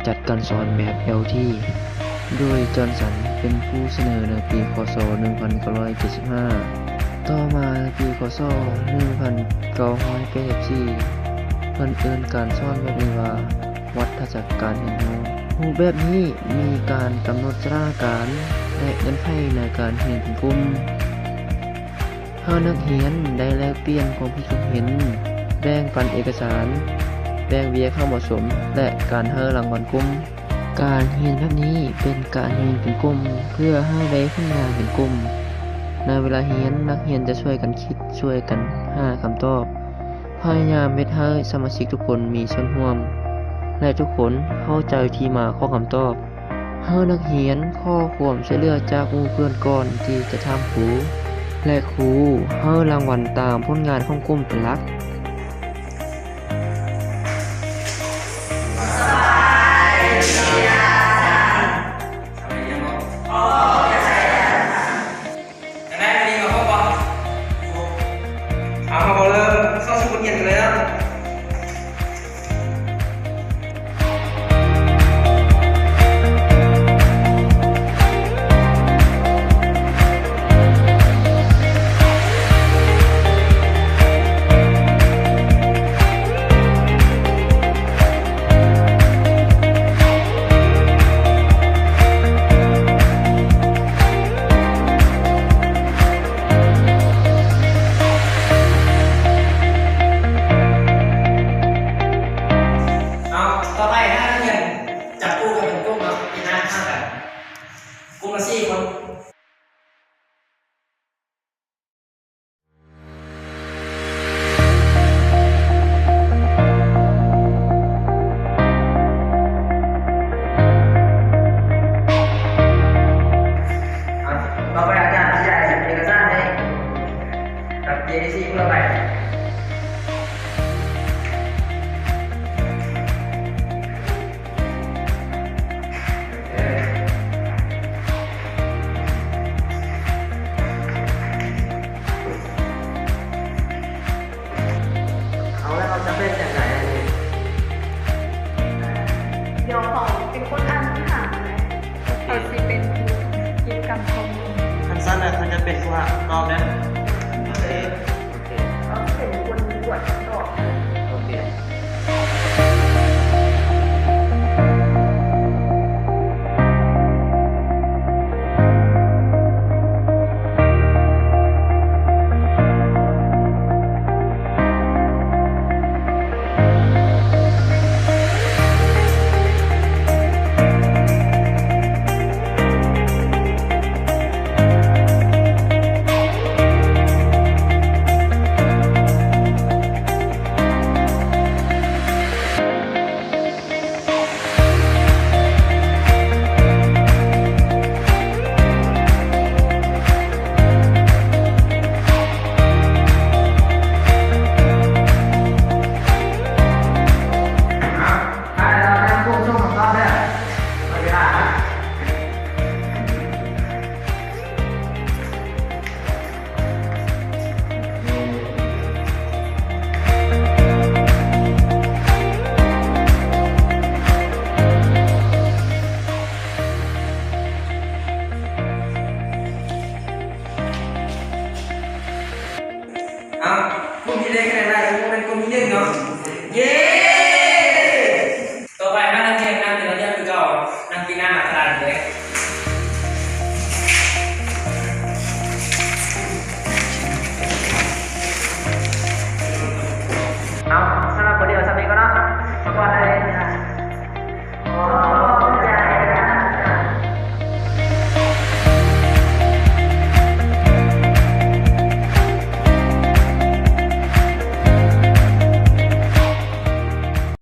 ຈັດການສອນແບບແອວທີ ໂດຍຈອນສັນເປັນຜູ້ສະເໜີໃນປີ ຄ.ສ. ໜຶ່ງພັນເກົ້າຮ້ອຍເຈັດສິບຫ້າ. ຕໍ່ມາໃນປີ ຄ.ສ. ໜຶ່ງພັນເກົ້າຮ້ອຍແປດສິບສີ່ ເພິ່ນເອີ້ນການສອນແບບນີ້ວ່າ ວັດທະຈັກການຮຽນຮູ້. ຮູບແບບນີ້ມີການກຳນົດສະຖານະການ ແລະ ເງື່ອນໄຂໃນການຮຽນເປັນກຸ່ມ. ເຮົານັກຮຽນໄດ້ແລກປ່ຽນຄວາມຄິດຄວາມເຫັນ, ແບ່ງປັນເອກະສານ, ແບ່ງວຽກເຂົ້າເໝາະສົມ ແລະ ການໃຫ້ລາງວັນກຸ່ມ. ການຮຽນແບບນີ້ເປັນການຮຽນເປັນກຸ່ມ ເພື່ອໃຫ້ໄດ້ຜົນງານເປັນກຸ່ມ. ໃນເວລາຮຽນ, ນັກຮຽນຈະຊ່ວຍກັນຄິດ, ຊ່ວຍກັນຫາຄຳຕອບ, ພະຍາຍາມເຮັດໃຫ້ສະມາຊິກທຸກຄົນມີສ່ວນຮ່ວມ ແລະ ທຸກຄົນເຂົ້າໃຈທີ່ມາຂອງຄຳຕອບ. ເຮົານັກຮຽນຂໍຄວາມຊ່ວຍເຫຼືອຈາກໝູ່ເພື່ອນກ່ອນທີ່ຈະຖາມຄູ ແລະ ຄູໃຫ້ລາງວັນຕາມຜົນງານຂອງກຸ່ມເປັນຫຼັກ. ຈັ່ງໃດ ມື້ນີ້ມາຄົບບໍ່? ເອົາ ເຮົາກໍເລີ່ມເຂົ້າສູ່ບົດຮຽນກັນເລີຍເນາະ. ເອົາ ຕໍ່ໄປ ໃຫ້ນັກຮຽນຈັບຄູ່ກັນເປັນກຸ່ມເນາະ ເປັນຫ້າຂ້າງກັນ ກຸ່ມລະສີ່ຄົນ. ຕໍ່ໄປອາຈານຊິໃຫ້ເອກະສານໃຫ້ກັບເຈດີຊີຄົນລະໃບ. ເອົາແລ້ວເຮົາຈະແບ່ງຈັ່ງໃດອັນນີ້? ດຽວເຂົາເປັນຄົນອ່ານຄຳຖາມນະ ໂອເຄ ເຂົາຊິເປັນຜູ້ເກັບກຳຂໍ້ມູນ. ຄັນຊັ້ນນະ ເຂົາຈະເປັນຜູ້ຮັບຕອບເດີ. ໂອເຄ. ໂອເຄ ເຂົາຊິເປັນຄົນກວດຄຳຕອບ. ໂອເຄ. ເອົາ ກຸ່ມທີ່ໄດ້ຄະແນນຫຼາຍສຸດເປັນກຸ່ມທີໜຶ່ງເນາະ. ເຢ້.